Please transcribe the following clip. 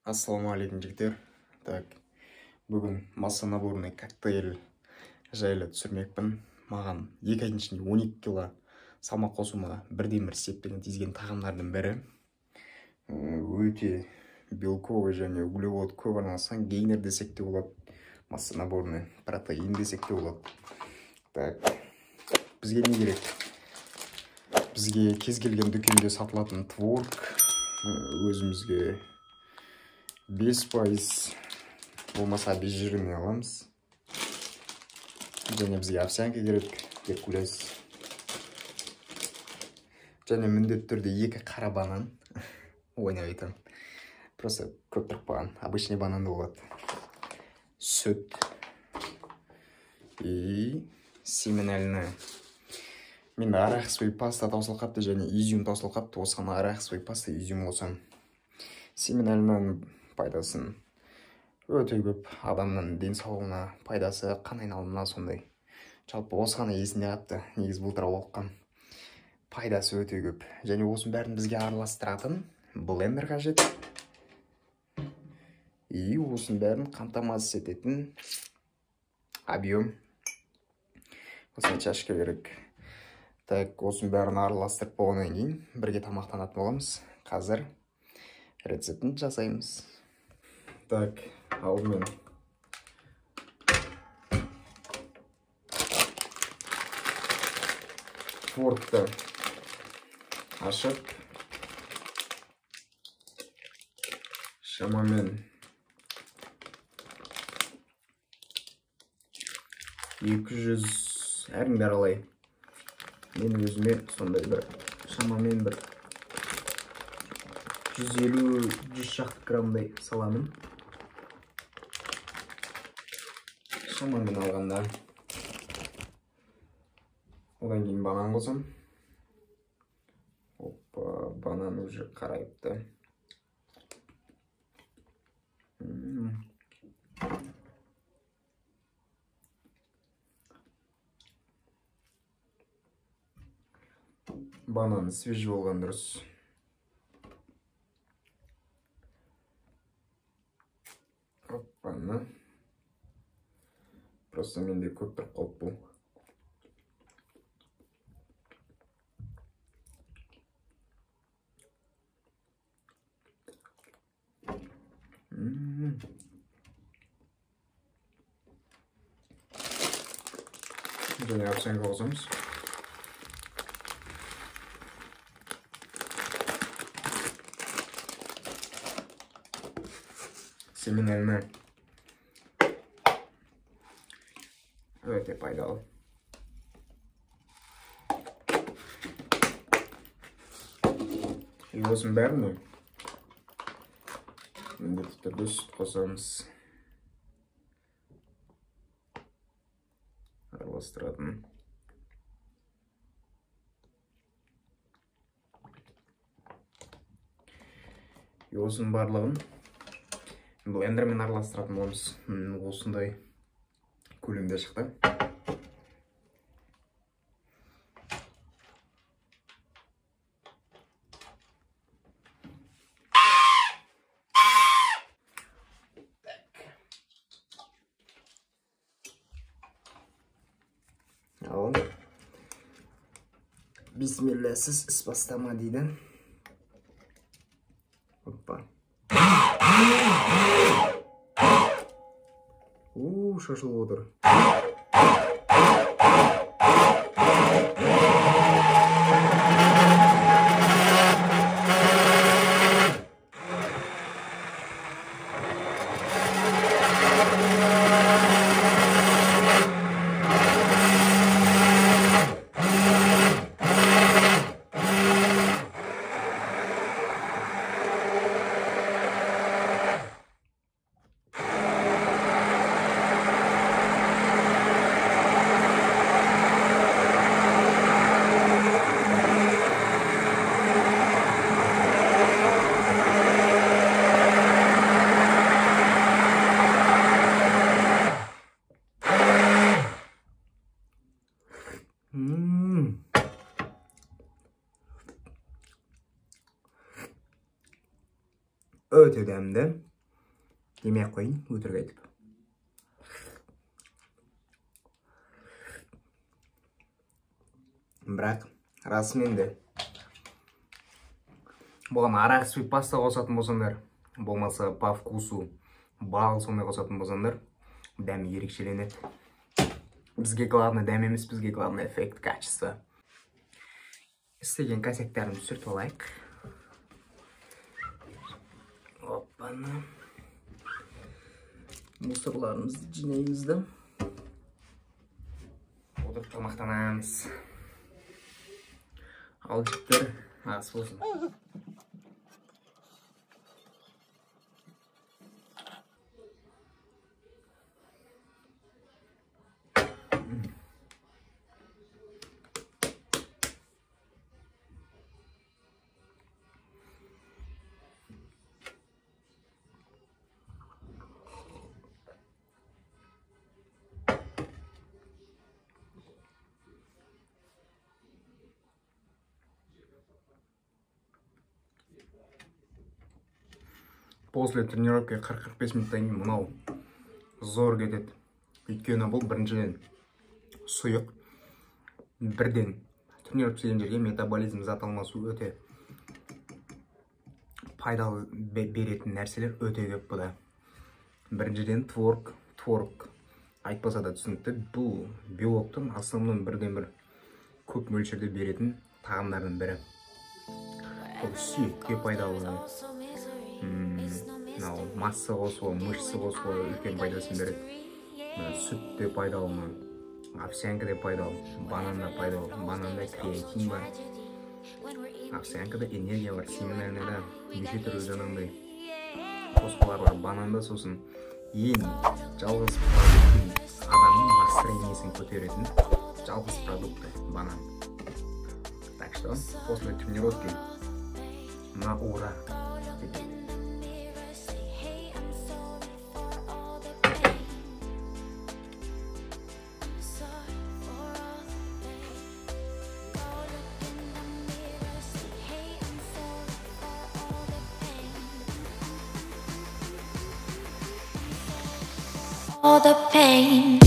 Ассалаумағалейкум, жігіттер. Так, бүгін масса-наборный коктейль жайлы түсірмекпін. Маған 2 айдың ішінде 12 кило салмақ қосуыма бірден бір септігін тигізген тағамдардың бірі. Өте белковый және углевод көп арналасқан гейнер десек те болады. Масса-наборный протеин десек те болады. Так, бізге не керек? Бізге кез келген дүкенде сатылатын творог, өзімізге 5% болмаса обезжиренный аламыз. Және бізге овсянка керек, геркулес. Және міндетті түрде 2 қара банан. Ойнап айтамын. Просто көп тұрып қалған. Обычный банан да болады. Сүт. И семена льна. Менде арахисовый паста таусылып қапты және изюм таусылып қапты. Осыған арахисовый паста, изюм қосамын. Семена льнаның пайдасын өте көп, адамның денсаулығына пайдасы, қан айналымына сондай. Жалпы осы ғана есімде қалыпты. Негізі бұл туралы оқығам. Пайдасы өте көп. Және осының бәрін бізге араластыратын блендер қажет. И осының бәрін қамтамасыз ететін объем. Осындай чашка керек. Так, осының бәрін араластырып болғаннан кейін бірге тамақтанатын боламыз. Қазір рецептін жасаймыз. Так, алдымен творогты ашып, шамамен 200 әрін бәрі алай. Мен өзіме сондай бір шамамен бір 150-100 шақты граммдай саламын. Шамамен алғанда. Одан кейін банан қосам. Опа, банан уже қарайыпты. Банан свежий болған дұрыс. Оппана. Просто менде көп тұрып қалды бұл. Және овсянка қосамыз. Семена льна өте пайдалы. И осының бәріне міндетті түрде сүт қосамыз. Араластыратын. И осының барлығын блендермен араластыратын боламыз. Осындай көлемде шықты. Ал бисмилласыз іс бастама дейді. Оппа. У, шашылып отыр. Өте дәмді. Демей ақ қояйын, өтірік айтып. Бірақ расымен де бұған арахисовый паста қосатын болсаңдар, болмаса по вкусу бал сондай қосатын болсаңдар, дәмі ерекшеленеді. Бізге главное дәм емес, бізге главное эффект, качество. Істеген косяктарымды сүртіп алайық. Оппана. Мусорларымызды жинаймыз да. Отырып тамақтанамыз. Ал жігіттер, ас болсын. После тренировки 40-45 минуттан кейін мынау зор кетеді. Өйткені бұл біріншіден сұйық, бірден тренировка істеген жерге метаболизм, зат алмасу өте пайдалы беретін нәрселер өте көп бұда. Біріншіден творог, творог айтпаса да түсінікті, бұл белоктың основной бірден бір көп мөлшерде беретін тағамдардың бірі. Бұл сүйекке пайдалы, мынау масса қосуға, мышцы қосуға үлкен пайдасын береді. Сүт те пайдалы, овсянка да пайдалы, банан да пайдалы. Бананда креатин бар, овсянкада энергия бар, семенальныйда неше түрлі жаңағындай қоспалар бар. Бананда сосын ең жалғыз продукт, адамның настроениесін көтеретін жалғыз продукты банан. Так что после тренировки на ура. All the pain.